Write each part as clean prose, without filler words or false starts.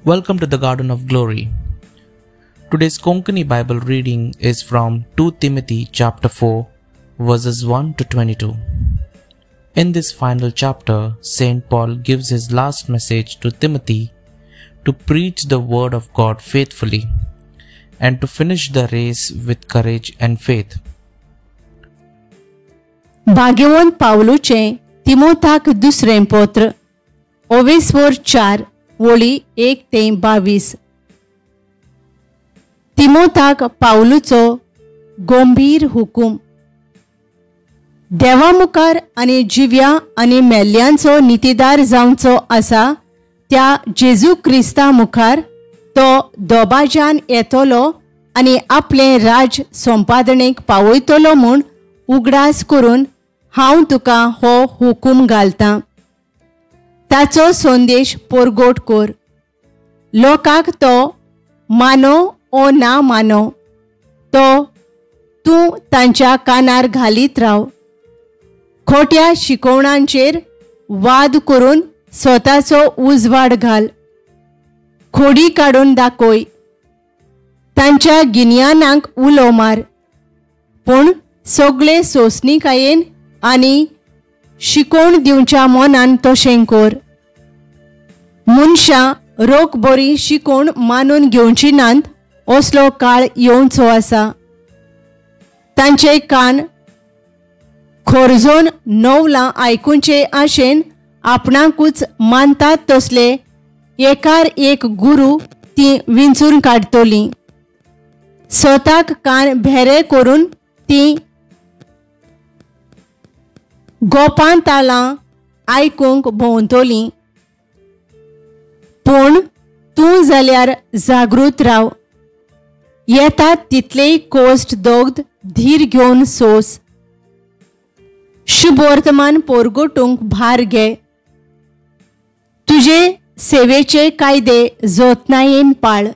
Welcome to the Garden of Glory. Today's Konkani Bible reading is from 2 Timothy chapter 4 verses 1 to 22. In this final chapter, St. Paul gives his last message to Timothy to preach the word of God faithfully and to finish the race with courage and faith. भाग्यवंत पावलूचें तिमोथाक दुसरें पत्र ओवेस्वर 4 वळी 1 ते 22. तिमोथाक पावलूचो गंभीर हुकूम. देवा मुखार आनी जिव्या आनी मेल्ल्यांचो नितीदार जावचो आसा त्या जेजू क्रिस्ता मुखार तो दोबाज्यान येतलो आनी आपलें राज संपादनेक पावयतलो म्हूण उगडास करून हांव तुका हो हुकूम घालतां. ताचो संदेश परगट कर. लोकांक तो मानो ओ ना मानो तो तूं तांच्या कानार घालीत राव. खोट्या शिकोवणांचेर वाद करून स्वताचो उजवाड घाल. खोडी काडून दाखय. तांच्या गिन्यानाक उलो मार, पूण सगळे सोंसणीकायेन आनी शिकोवण दिवच्या मनान तशें कर. मनशां रोख बरी शिकोवण मानून घेवची नात असलो काळ येवचो आसा. तांचे कान खोरजोन नवलां आयकुचे आशेन आपणाकूच मानतात तसले एकार एक गुरू ती विंचून काडटली. स्वताक कान भेरे करून ती गोपान तालां आयकूंक भोंवतली. पूण तूं जाल्यार जागृत राव. येतात तितलेय कोश्ट दोग्ध धीर घेवन सोस. शुभवर्तमान पोरगोटूंक भार घे. तुजे सेवेचे कायदे जतनायेन पाळ.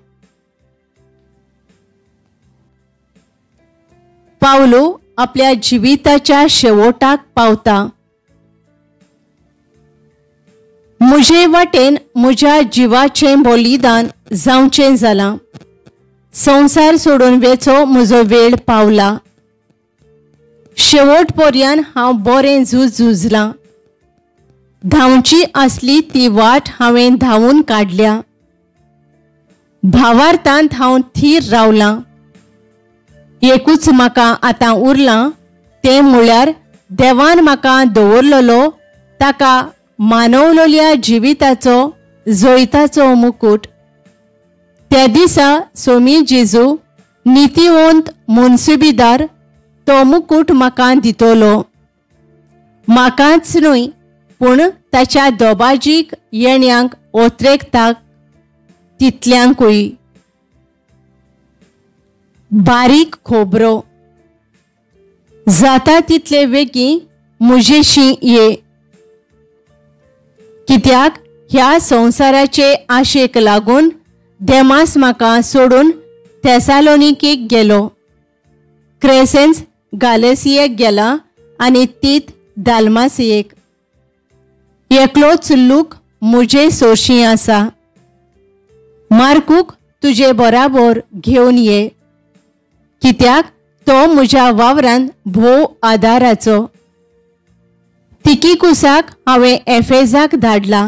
पावलो आपल्या जिविताच्या शेवटाक पावता. म्हजे वाटेन म्हज्या जिवाचें बलिदान जावचें जालां. संवसार सोडून वेचो म्हजो वेळ पावला. शेवट पर्यंत हांव बरें झूज झुजलां. धांवची आसली ती वाट हांवें धांवून काडल्या. भावार्थांत हांव थीर रावलां. एकूच म्हाका आतां उरलां तें म्हळ्यार देवान म्हाका दवरलेलो ताका मानवलेल्या जिविताचो जैताचो मुकूट. त्या दिसा सोमी जेजू नितीवंत मनसुबीदार तो मुकूट म्हाका दितलो. म्हाकाच न्हय पूण ताच्या दोबाजीक येण्यांक ओत्रेकताक तितल्यांकूय. बारीक खोबरो. जाता तितले वेगीं म्हजेशी ये, कित्याक ह्या संवसाराचे आशेक लागून देमास म्हाका सोडून थेसालोनिकेक गेलो. क्रेसेन्स गालेसियेक गेला आनी तीत दालमासियेक. एकलोच लूक म्हजे सोरशी आसा. मार्कूक तुजे बराबर घेवन ये, कित्याक तो म्हज्या वावरान भोव आदाराचो. तिकिकुसाक हांवें एफेजाक धाडला.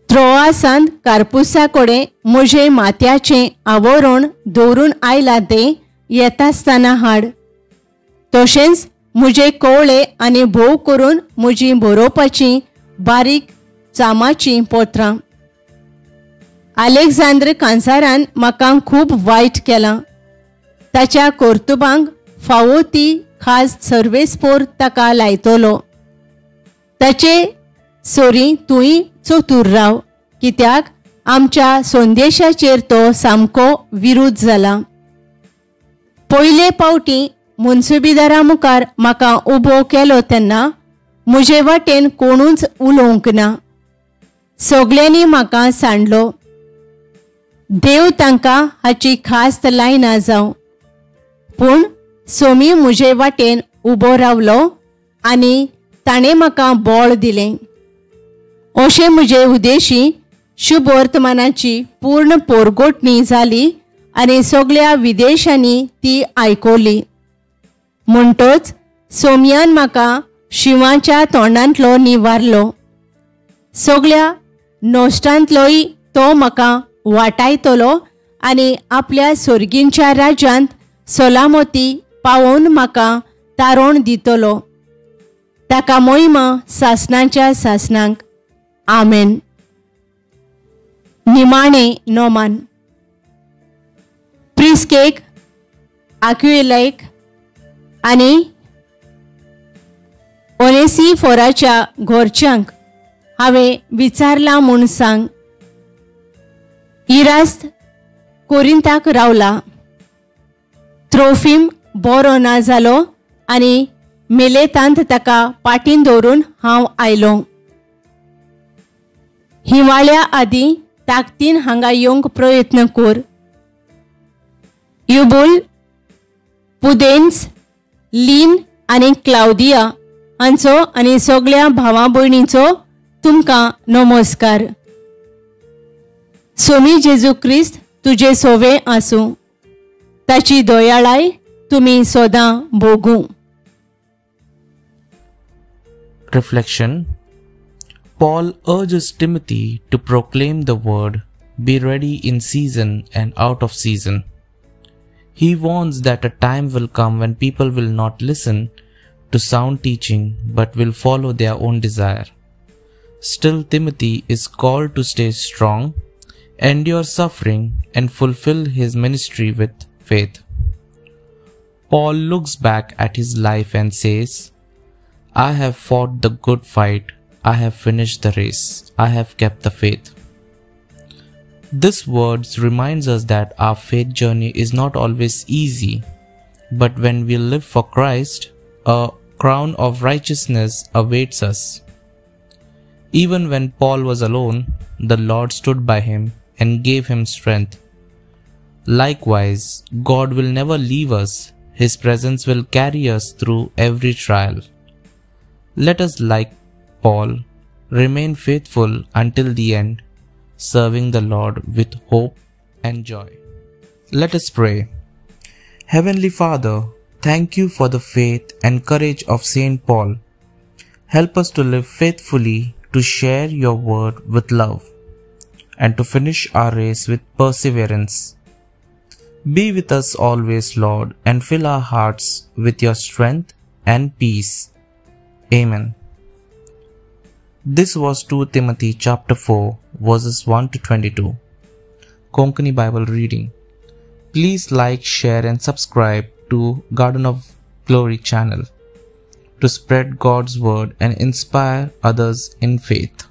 त्रोआसान कार्पुसा कडेन म्हजें माथ्याचें आवरण दवरून आयलां तें येतासतना हाड. तशेंच म्हजे कवळे आनी भोव करून म्हजीं बरोवपाचीं बारीक चामाचीं पत्रां. आलेक्झांद्र कांसारान म्हाका खूब वायट केलां. ताच्या कर्तुबांक फावो ती खास सर्वेस्पोर ताका लायतलो. ताचे सोरी तूंय चतूर राव, कित्याक आमच्या संदेशाचेर तो सामको विरुद्ध जाला. पयले पावटी मनसुबीदारा मुखार म्हाका उबो केलो तेन्ना म्हजे वाटेन कोणूच उलोवंक ना. सगल्यांनी म्हाका सांडलो. देव तांकां हाची खास्त लायना जावं, पूण सोमी म्हजे वाटेन उबो रावलो आनी ताणें म्हाका बळ दिलें. अशें म्हजे उदेशी शुभवर्तमानाची पूर्ण पोरगोटणी जाली आनी सगळ्या विदेशांनी ती आयकली. म्हणटच सोमयान म्हाका शिंवाच्या तोंडांतलो निवारलो. सगळ्या नश्टांतलोय तो म्हाका वाटायतलो आनी आपल्या सोर्गींच्या राज्यांत सलामती पावोवन म्हाका तारोण दितलो. ताका मोहिमा सासणाच्या सासणांक. आमेन. निमाणे नोमान. प्रिस्केक, आक्युएलाक आनी ओनेसिफोराच्या घरच्यांक हांवें विचारलां म्हूण सांग. इरास्त कोरिंताक रावला. त्रोफीम बरो ना जालो आनी मेलेतांत ताका पाटीन दवरून हांव आयलो. हिवाळ्या आदीं ताकदीन हांगा येवंक प्रयत्न कर. युबूल, पुदेन्स, लीन आनी क्लावदिया हांचो आनी सगळ्या भावा भयणींचो तुमकां नमस्कार. सोमी जेजू क्रिस्त तुजे सोवे आसूं. ताची दयाळाय तुमी सदां भोगूं. Reflection. Paul urges Timothy to proclaim the word, be ready in season and out of season. He warns that a time will come when people will not listen to sound teaching but will follow their own desire. Still, Timothy is called to stay strong, endure suffering, and fulfill his ministry with faith. Paul looks back at his life and says, I have fought the good fight, I have finished the race, I have kept the faith. This words reminds us that our faith journey is not always easy, but when we live for Christ, a crown of righteousness awaits us. Even when Paul was alone, the Lord stood by him and gave him strength. Likewise, God will never leave us. His presence will carry us through every trial. Let us, like Paul, remain faithful until the end, serving the Lord with hope and joy. Let us pray. Heavenly Father, thank you for the faith and courage of Saint Paul. Help us to live faithfully, to share your word with love, and to finish our race with perseverance. Be with us always, Lord, and fill our hearts with your strength and peace. Amen. This was 2 Timothy chapter 4 verses 1 to 22. Konkani Bible reading. Please like, share and subscribe to Garden of Glory channel to spread God's word and inspire others in faith.